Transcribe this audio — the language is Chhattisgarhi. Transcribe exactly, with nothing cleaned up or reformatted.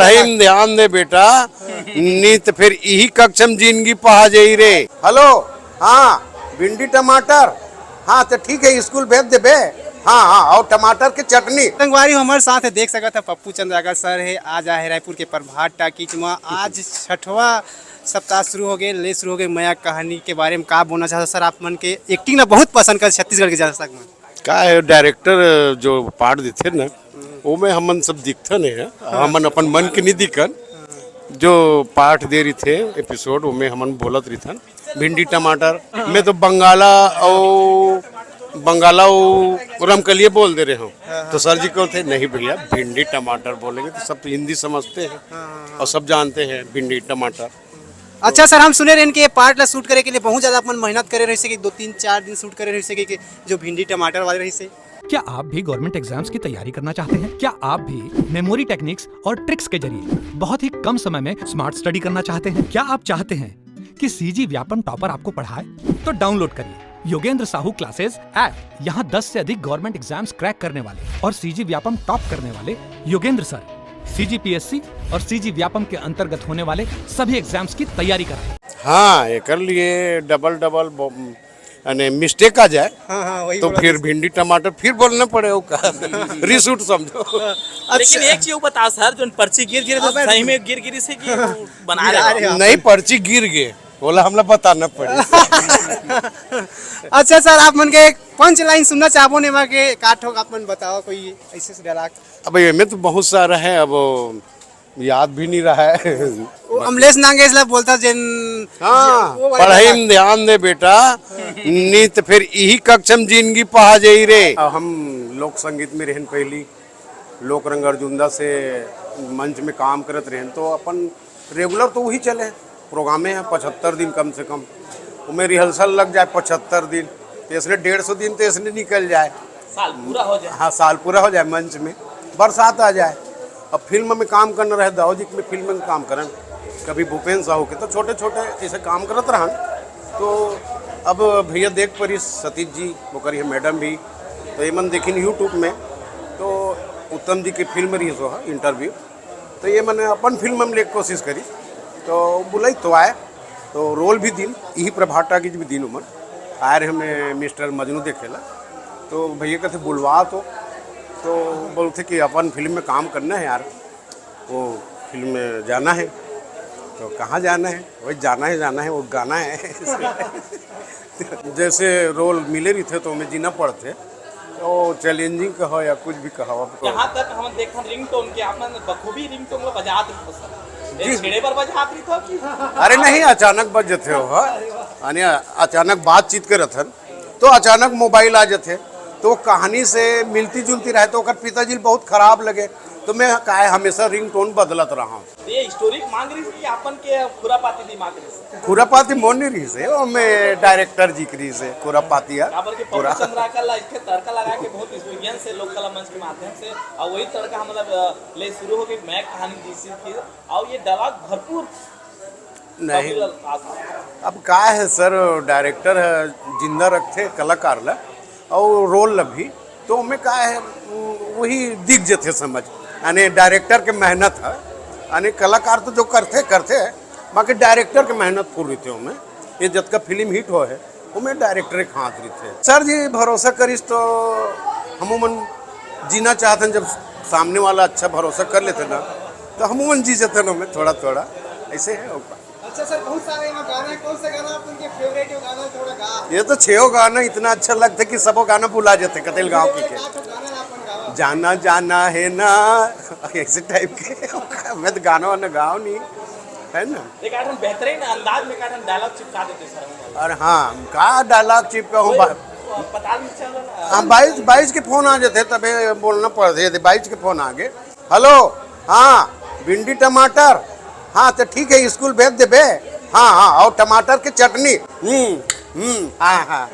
टाइम ध्यान दे बेटा, नहीं तो फिर यही कक्षा में जिंदगी पहा जाई रे। हेलो, हाँ, भिंडी टमाटर, हाँ तो ठीक है, स्कूल भेज देबे। हाँ हाँ, और टमाटर के चटनी। संगवारी हमारे साथ है, देख सकत है पप्पू चंद्राकर सर है, आज आए है रायपुर के प्रभात टाकीज में। आज छठवा सप्ताह शुरू हो गए, ले शुरू हो गए मया कहानी के बारे में का बोलना चाहता सर? आप मन के एक्टिंग ना बहुत पसंद कर छत्तीसगढ़ के जनता मन। का है, डायरेक्टर जो पार्ट देथे ना, वो में हमन सब दिखथन है, हमन अपन मन के नहीं दिखन। जो पार्ट दे रही थे एपिसोड, वो में हमन बोलत रही थन भिंडी टमाटर में तो बंगाला और बंगाला और रमकलिए बोल दे रहे हो। तो सर जी कहते, नहीं भैया, भिंडी टमाटर बोलेंगे तो सब तो हिंदी समझते हैं और सब जानते हैं भिंडी टमाटर। अच्छा सर, हम सुने रहन कि ये पार्ट ला शूट करे के लिए बहुत ज्यादा अपन मेहनत करे रहिसे कि दो तीन चार दिन शूट करे रहिसे कि, कि जो भिंडी टमाटर वाले रहिसे। क्या आप भी गवर्नमेंट एग्जाम्स की तैयारी करना चाहते हैं? क्या आप भी मेमोरी टेक्निक्स और ट्रिक्स के जरिए बहुत ही कम समय में स्मार्ट स्टडी करना चाहते हैं? क्या आप चाहते हैं कि सीजी व्यापम टॉपर आपको पढ़ाए? तो डाउनलोड करिए योगेंद्र साहू क्लासेस ऐप। यहाँ दस से अधिक गवर्नमेंट एग्जाम्स क्रैक करने वाले और सीजी व्यापम टॉप करने वाले योगेंद्र सर सीजीपीएससी और सीजी व्यापम के अंतर्गत होने वाले सभी एग्जाम्स की तैयारी कराए। हाँ, एकर लिए डबल डबल ब-, यानी मिस्टेक आ जाए हाँ, हाँ, वही तो बोला फिर था। भिंडी टमाटर फिर बोलना पड़े, वो का रीशूट समझो। अच्छा। लेकिन एक चीज बताओ सर, जो पर्ची गिर गिरे तो अबे सही में गिर गिरी से कि वो बना रहे हो? नहीं, पर्ची गिर गए, बोला हमला बताना पड़े। अच्छा सर, आप मन के एक पंच लाइन सुनना चाहबो ने मा के का ठोक, आप मन बताओ कोई ऐसे से डायलॉग। अब ये में तो बहुत सारा है, अब याद भी नहीं रहा है। वो अमलेश नागेश ला बोलता जेन हाँ, वो वाला पढ़ाई डायलॉग। में ध्यान दे बेटा, नहीं तो फिर यही कक्षा में जिंदगी पहा जाई रे। अब हम लोक संगीत में रहन पहली, लोक रंग अर्जुंदा से मंच में काम करत रहन, तो अपन रेगुलर तो वही चले, प्रोग्रामे है पचहत्तर दिन कम से कम, उमें रिहर्सल लग जाए पचहत्तर दिन, तो इसने डेढ़ सौ दिन तो इसने निकल जाए। साल पूरा हो जाए। हाँ, साल पूरा हो जाए मंच में, बरसात आ जाए। अब फिल्म में काम करना रहे, दाऊ जी में फिल्म में काम करन, कभी भूपेन साहू के, तो छोटे छोटे ऐसे काम करत रहन। तो अब भैया देख परी सतीश जी, ओकर ये मैडम भी, तो ये मन देखिन यूट्यूब में, तो उत्तम जी की फिल्म रही सो है इंटरव्यू, तो ये मैंने अपन फिल्म में लेके कोशिश करी, तो बुलाई तो आए, तो रोल भी दिन, यही प्रभात टाकीज भी दिन उमन आए रहे हमें मिस्टर मजनू देखेला, तो भैया कहते बुलवा तो, तो बोलते कि अपन फिल्म में काम करना है यार, वो फिल्म में जाना है, तो कहाँ जाना है, वही जाना है, जाना है, वो गाना है। जैसे रोल मिले रही थे तो मैं जीना पड़ते, तो चैलेंजिंग कहो या कुछ भी कहो आपको। यहाँ तक हम देखन रिंगटोन के, आप मन बखूबी रिंगटोन ला बजात रही हो सर। जी। छेड़े बर बजात रही हो कि अरे नहीं, अचानक बज जाते हो, हाँ। यानी अचानक बातचीत करत हन, तो अचानक मोबाइल आ जाते, तो कहानी से मिलती जुलती रहे, तो ओकर पिताजी बहुत खराब लगे, तो मैं काहे हमेशा रिंगटोन बदलत रहा हूँ। तो ये हिस्टोरिक मांग रही थी कि अपन के खुरापाती दिमाग रही थी? खुरापाती मोर नहीं रही से, वो मैं डायरेक्टर जी की रही से खुरापाती है। काबर के पूरा पवन चंद्राकर ला इसके तड़का लगा के बहुत एक्सपीरियंस है लोक कला मंच के माध्यम से, और वही तड़का हम मतलब, अ, ले शुरू हो गई मैं कहानी दी सी थी, और ये डायलॉग भरपूर नहीं। बाबूलाल आजाद। अब का है सर, डायरेक्टर है, जिंदा रखते कलाकार ला और रोल ला भी, तो मैं का है, वही दिख जथे समझ, यानी डायरेक्टर के मेहनत है, यानी कलाकार तो जो करते करते, बाकी डायरेक्टर के मेहनत पूरी थे हमें, ये जतका फिल्म हिट हो है, वो मैं डायरेक्टर के हाथ रही थे। सर जी भरोसा करिस तो हम उमन जीना चाहते हैं, जब सामने वाला अच्छा भरोसा कर लेते ना, तो हम उमन जी जाते ना, मैं थोड़ा थोड़ा ऐसे है। अच्छा सर, बहुत सारे यहाँ गाना है, कौन सा गाना आप उनके फेवरेट हो गाना, थोड़ा गा? ये तो छो गाना इतना अच्छा लगता है कि सबो गाना भुला जाते कतेल गाँव की के। का तो गाना आप मन गावा? जाना जाना है ना, ऐसे टाइप के। मैं तो गाना वाना गाओ नहीं, है ना? एक आठ हम बेहतरीन अंदाज में एक आठ हम डायलॉग चिपका देते सर हम। और हाँ, का डायलॉग चिपका हूँ वही बा-, पता नहीं चल रहा। हाँ, बाईस, बाईस के फोन आ जाते, तबे बोलना पड़ते, बाईस के फोन आ गए। हेलो, हाँ, भिंडी टमाटर, हाँ तो ठीक है, स्कूल भेज देबे। हाँ हाँ, और टमाटर के चटनी। हम्म, हम्म, हाँ हाँ।